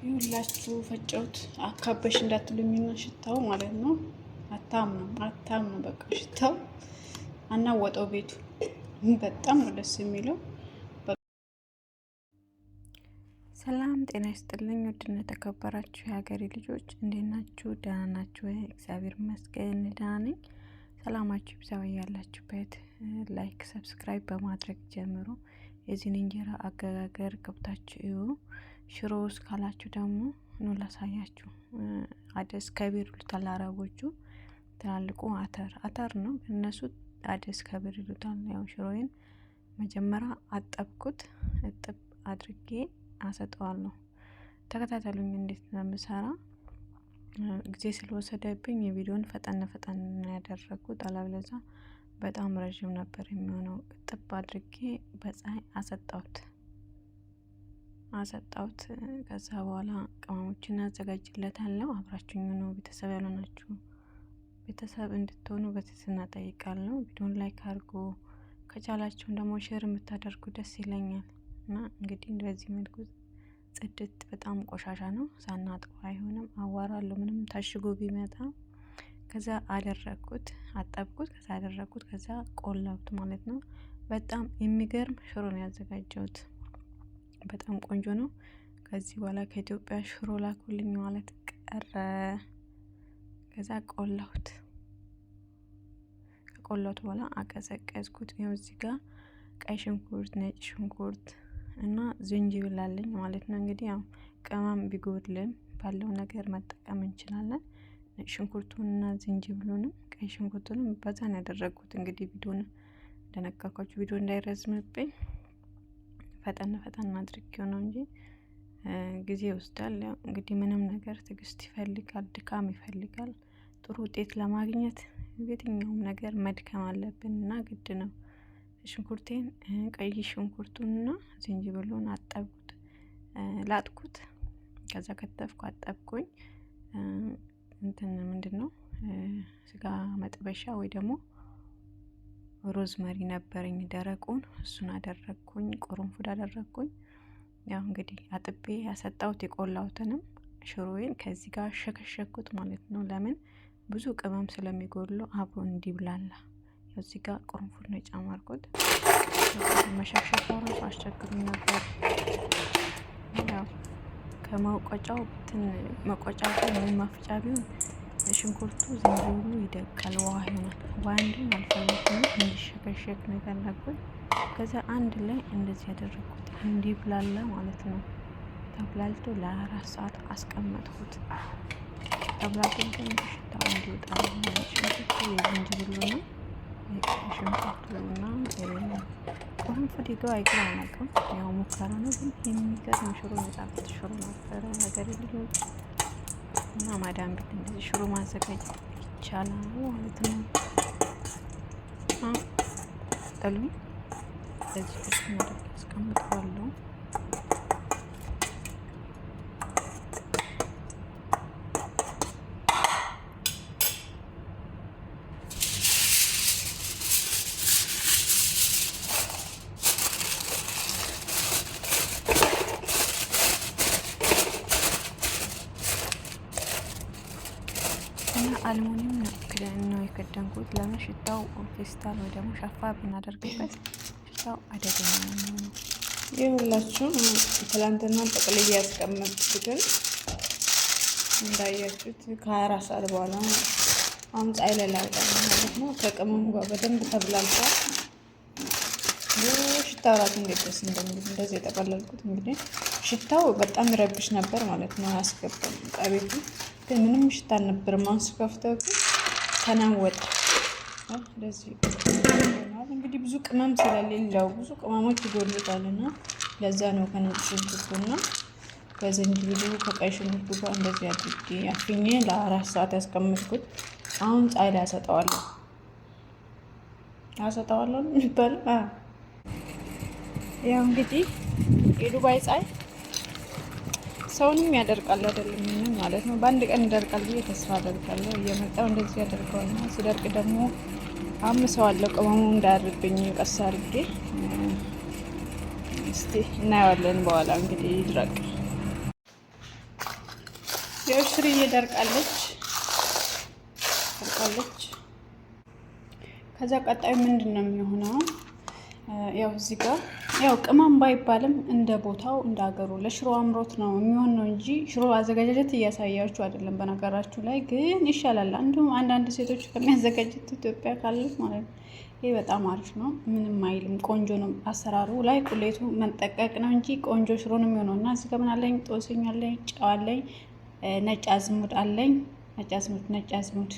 ይሁላችሁ ፈጨሁት። አካበሽ እንዳትሉኝና ሽታው ማለት ነው። አታምኑ አታምኑ። በቃ ሽታው አናወጠው ቤቱ። በጣም ነው ደስ የሚለው። ሰላም ጤና ይስጥልኝ። ውድና የተከበራችሁ የሀገሬ ልጆች እንዴት ናችሁ? ደህና ናችሁ ወይ? እግዚአብሔር ይመስገን ደህና ነኝ። ሰላማችሁ ይብዛ ያላችሁበት። Like subscribe በማድረግ ጀምሩ። የዚህን እንጀራ አገጋገር ገብታችሁ እዩ። ሽሮ ውስጥ ካላችሁ ደግሞ ኑ ላሳያችሁ። عدس كبير ይሉታል አረቦቹ። ትላልቁ አተር አተር ነው እነሱ عدس كبير ይሉታል። ያው ሽሮዬን መጀመሪያ አጠብኩት። እጥብ አድርጌ አሰጠዋለሁ። ተከታተሉኝ እንዴት እንደምሰራ። ጊዜ ስለወሰደብኝ የቪዲዮን ፈጠን ፈጠን ያደረግኩት፣ አለበለዚያ በጣም ረዥም ነበር የሚሆነው። እጥብ አድርጌ በፀሐይ አሰጣሁት አሰጣሁት። ከዛ በኋላ ቅመሞችን አዘጋጅለታለሁ። አብራችሁኝ ነው ቤተሰብ ያልሆናችሁ ቤተሰብ እንድትሆኑ በትህትና ጠይቃለሁ። ቪዲዮን like አድርጎ ከቻላችሁም ደግሞ share የምታደርጉ ደስ ይለኛል። እና እንግዲህ በዚህ መልኩ ጽድት፣ በጣም ቆሻሻ ነው፣ ሳናጥበው አይሆንም። አዋራ አለው ምንም ታሽጎ ቢመጣ። ከዛ አደረግኩት፣ አጠብኩት፣ ከዛ አደረግኩት፣ ከዛ ቆላሁት ማለት ነው። በጣም የሚገርም ሽሮ ነው ያዘጋጀሁት። በጣም ቆንጆ ነው። ከዚህ በኋላ ከኢትዮጵያ ሽሮ ላኩልኝ ማለት ቀረ። ከዛ ቆላሁት። ከቆላሁት በኋላ አቀዘቀዝኩት። ይኸው እዚህ ጋር ቀይ ሽንኩርት፣ ነጭ ሽንኩርት እና ዝንጅብል አለኝ ማለት ነው። እንግዲህ ያው ቅመም ቢጎድልም ባለው ነገር መጠቀም እንችላለን። ነጭ ሽንኩርቱንና ዝንጅብሉንም ቀይ ሽንኩርቱንም በዛ ነው ያደረግኩት። እንግዲህ ቪዲዮን እንደነገርኳችሁ ቪዲዮ እንዳይረዝምብኝ ፈጠን ፈጠን አድርጌው ነው እንጂ ጊዜ ይወስዳል። ያው እንግዲህ ምንም ነገር ትዕግስት ይፈልጋል፣ ድካም ይፈልጋል። ጥሩ ውጤት ለማግኘት የትኛውም ነገር መድከም አለብን እና ግድ ነው። ሽንኩርቴን ቀይ ሽንኩርቱንና ዝንጅብሉን አጠብኩት፣ ላጥኩት። ከዛ ከተፍኩ አጠብኩኝ። እንትን ምንድን ነው ስጋ መጥበሻ ወይ ደግሞ ሮዝመሪ ነበረኝ ደረቁን፣ እሱን አደረግኩኝ። ቅርንፉድ አደረግኩኝ። ያው እንግዲህ አጥቤ ያሰጣሁት የቆላሁትንም ሽሮዬን ከዚህ ጋር ሸከሸኩት ማለት ነው። ለምን ብዙ ቅመም ስለሚጎድለው አብሮ እንዲብላላ። እዚህ ጋር ቅርንፉድ ነው የጨመርኩት። መሸክሸክ ራሱ አስቸግሮኝ ነበር። ያው ከመውቀጫው እንትን መቆጫው ወይም መፍጫ ቢሆን ሽንኩርቱ ዝንጅብሉ ይደቃል፣ ውሃ ይሆናል። ውሃ እንዲሆን አልፈለኩም፣ እንዲሸከሸክ ነው የፈለኩት። ከዛ አንድ ላይ እንደዚህ ያደረግኩት እንዲብላላ ማለት ነው። ተብላልቶ ለ4 ሰዓት አስቀመጥኩት። ተብላልቶ ግን ሽታው እንዲወጣ ሽንኩርቱ የዝንጅብሉ ነው ሽንኩርቱና ቅርንፉድ ይገባ አይገባ አላውቅም። ያው ሙከራ ነው፣ ግን የሚገርም ሽሮ የጣፍጥ ሽሮ ነበረ ነገር ልጆች እና ማዳም ቤት እንደዚህ ሽሮ ማዘጋጀት ይቻላል ማለት ነው። ጠሉኝ በዚህ ማድረግ አስቀምጠዋለሁ። እና አልሙኒየም ነው የከደንኩት። ለምን ሽታው ፌስታል ወይ ደግሞ ሸፋ ብናደርግበት ሽታው አደገኛ ነው። ይኸውላችሁ ትላንትና ጠቅልዬ ያስቀመጥኩትን እንዳያችሁት ከ24 ሰዓት በኋላ አሁን ፀሐይ ላይ ላውጣ ማለት ነው። ከቅመሙ ጋር በደንብ ተብላልቷል። ሽታው እራሱ እንዴት ደስ እንደሚል እንደዚህ የጠቀለልኩት እንግዲህ ሽታው በጣም ይረብሽ ነበር ማለት ነው። አያስገባም ዕቃ ቤቱ ግን ምንም ሽታ አልነበረም። አሁን ስከፍተው ግን ተናወጠ። እንደዚህ እንግዲህ ብዙ ቅመም ስለሌለው ብዙ ቅመሞች ይጎድሉታልና ለዛ ነው ከነጭ ሽንኩርቱና ከዝንጅብሉ ከቀይ ሽንኩርቱ ጋር እንደዚህ አድርጌ አፍኜ ለ4 ሰዓት ያስቀመጥኩት። አሁን ፀሐይ ላይ አሰጠዋለሁ አሰጠዋለሁ ነው የሚባለው። ያው እንግዲህ የዱባይ ፀሐይ ሰውንም ያደርቃል አይደለም ምንም ማለት ነው። በአንድ ቀን ይደርቃል ብዬ ተስፋ አደርጋለሁ። እየመጣው እንደዚህ ያደርገውና ሲደርቅ ደግሞ አምሰዋለሁ። ቅመሙ እንዳያርብኝ ቀስ አድርጌ እስቲ እናየዋለን በኋላ እንግዲህ ይድረቅ። ያው ሽርዬ ደርቃለች ደርቃለች። ከዛ ቀጣዩ ምንድን ነው የሚሆነው? ያው እዚህ ጋር ያው ቅመም ባይባልም እንደ ቦታው እንደ ሀገሩ ለሽሮ አምሮት ነው የሚሆን ነው እንጂ ሽሮ አዘገጃጀት እያሳያችሁ አይደለም። በነገራችሁ ላይ ግን ይሻላል። እንዲሁም አንዳንድ ሴቶች ከሚያዘጋጁት ኢትዮጵያ ካሉት ማለት ነው። ይህ በጣም አሪፍ ነው። ምንም አይልም። ቆንጆ ነው አሰራሩ ላይ ቁሌቱ መጠቀቅ ነው እንጂ ቆንጆ ሽሮ ነው የሚሆነው። እና እዚህ ጋር ምን አለኝ? ጦስኝ አለኝ፣ ጨው አለኝ፣ ነጭ አዝሙድ አለኝ። ነጭ አዝሙድ ነጭ አዝሙድ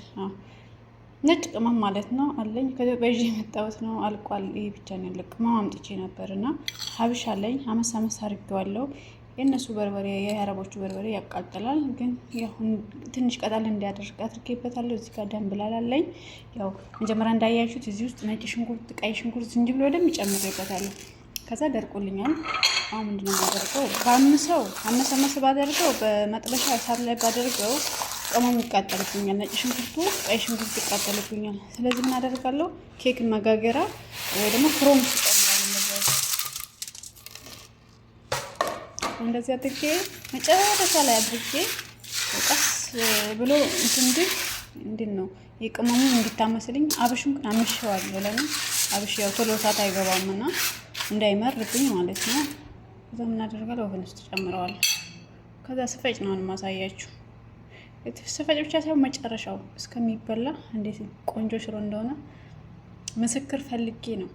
ነጭ ቅመም ማለት ነው አለኝ። ከኢትዮጵያ ይዤ የመጣሁት ነው፣ አልቋል። ይሄ ብቻ ነው ያለ ቅመም አምጥቼ ነበር እና ሀብሽ አለኝ። አመስ አመስ አድርጌዋለሁ። የእነሱ በርበሬ የአረቦቹ በርበሬ ያቃጥላል፣ ግን ያው ትንሽ ቀጠል እንዲያደርግ አድርጌበታለሁ። እዚህ ጋር ደንብላል አለኝ። ያው መጀመሪያ እንዳያችሁት እዚህ ውስጥ ነጭ ሽንኩርት፣ ቀይ ሽንኩርት፣ ዝንጅብል በደንብ ጨምሬበታለሁ። ከዛ ደርቆልኛል። አሁን ምንድነው የማደርገው? ባምሰው አመስ አመስ ባደርገው በመጥበሻ እሳት ላይ ባደርገው ቅመሙ ይቃጠልብኛል። ነጭ ሽንኩርቱ፣ ቀይ ሽንኩርቱ ይቃጠልብኛል። ስለዚህ ምን አደርጋለሁ? ኬክ መጋገሪያ ወይ ደግሞ ፍሮም እንደዚህ አድርጌ መጨረሻ ላይ አድርጌ ቀስ ብሎ እንትን እንድን ነው የቅመሙ እንዲታመስልኝ። አብሹን ግን አምሼዋለሁ። ለምን አብሽ ያው ቶሎ እሳት አይገባም እና እንዳይመርብኝ ማለት ነው። ከዛ ምን አደርጋለሁ? oven ውስጥ ጨምረዋለሁ። ከዛ ስፈጭ ነው የማሳያችሁ። ስፈጭ ብቻ ሳይሆን መጨረሻው እስከሚበላ እንዴት ቆንጆ ሽሮ እንደሆነ ምስክር ፈልጌ ነው።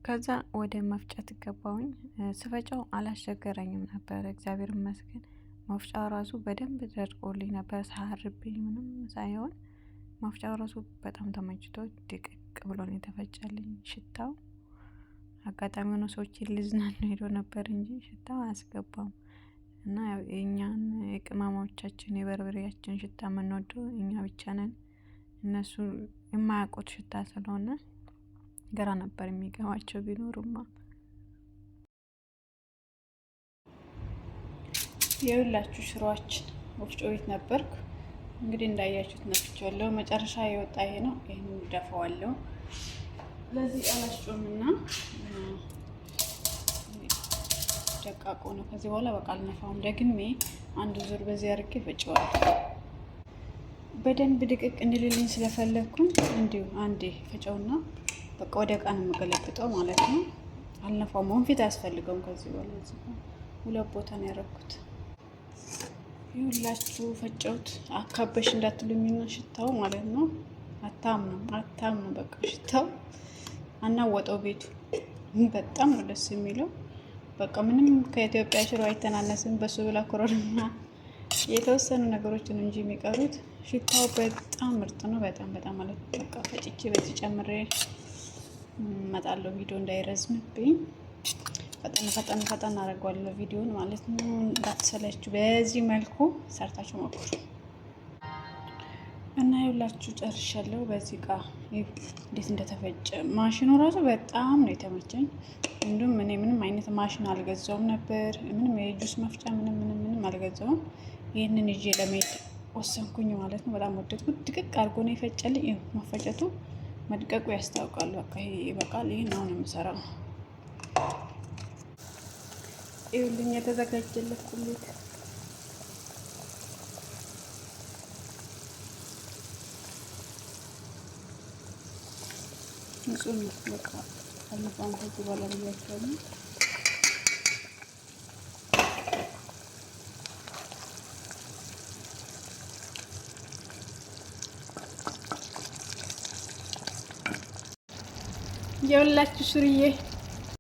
ከዛ ወደ መፍጨት ገባውኝ። ስፈጫው አላስቸገረኝም ነበር፣ እግዚአብሔር ይመስገን። መፍጫው ራሱ በደንብ ደርቆልኝ ነበር፣ ሳርብኝ ምንም ሳይሆን መፍጫው ራሱ በጣም ተመችቶ ድቅቅ ብሎ ነው የተፈጨልኝ። ሽታው አጋጣሚ ሆኖ ሰዎች ሊዝናኑ ሄዶ ነበር እንጂ ሽታው አያስገባም። እና ያው የእኛን የቅመሞቻችን የበርበሬያችን ሽታ የምንወደው እኛ ብቻ ነን። እነሱ የማያውቁት ሽታ ስለሆነ ግራ ነበር የሚገባቸው ቢኖሩማ። የሁላችሁ ሽሮአችን ወፍጮ ቤት ነበርኩ። እንግዲህ እንዳያችሁት ነፍቼዋለሁ። መጨረሻ የወጣ ይሄ ነው። ይሄን ደፋዋለሁ። ለዚህ አላስጮምና ደቃቆ ነው። ከዚህ በኋላ በቃ አልነፋውም። ደግሜ አንድ ዙር በዚህ አድርጌ ፈጨዋለሁ። በደንብ ድቅቅ እንዲልልኝ ስለፈለግኩኝ እንዲሁ አንዴ ፈጨውና በቃ ወደ እቃ ነው የምገለብጠው ማለት ነው። አልነፋውም። ወንፊት አያስፈልገውም። ከዚህ በኋላ ሁለት ቦታ ነው ያደረኩት። ይሁላችሁ ፈጨውት። አካበሽ እንዳትሉኝና ሽታው ማለት ነው። አታምኑ አታምኑ። በቃ ሽታው አናወጠው ቤቱ በጣም ነው ደስ የሚለው። በቃ ምንም ከኢትዮጵያ ሽሮ አይተናነስም። በሱ ብላ ኮረሪማ የተወሰኑ ነገሮችን እንጂ የሚቀሩት ሽታው በጣም ምርጥ ነው። በጣም በጣም ማለት ነው። በቃ ፈጭቼ በዚህ ጨምሬ እመጣለሁ። ቪዲዮ እንዳይረዝምብኝ ፈጠን ፈጠን ፈጠን አደርገዋለሁ ቪዲዮን ማለት ነው። እንዳትሰለችሁ በዚህ መልኩ ሰርታችሁ ሞክሩ እና ይኸውላችሁ ጨርሻለሁ። በዚህ እቃ እንዴት እንደተፈጨ ማሽኑ ራሱ በጣም ነው የተመቸኝ። እንዲሁም እኔ ምንም አይነት ማሽን አልገዛውም ነበር። ምንም የጁስ መፍጫ ምንም ምንም ምንም አልገዛውም። ይህንን ይዤ ለመሄድ ወሰንኩኝ ማለት ነው። በጣም ወደድኩት። ድቅቅ አድርጎ ነው የፈጨልኝ። መፈጨቱ መድቀቁ ያስታውቃል። በቃ ይሄ ይበቃል። ይህን አሁን የምሰራው ይኸውልኝ የተዘጋጀለት ቁሌት ንጹህ ነው። በቃ አልነፋም ከዚህ በኋላ ብያቸዋለሁ። የሁላችሁ ሽርዬ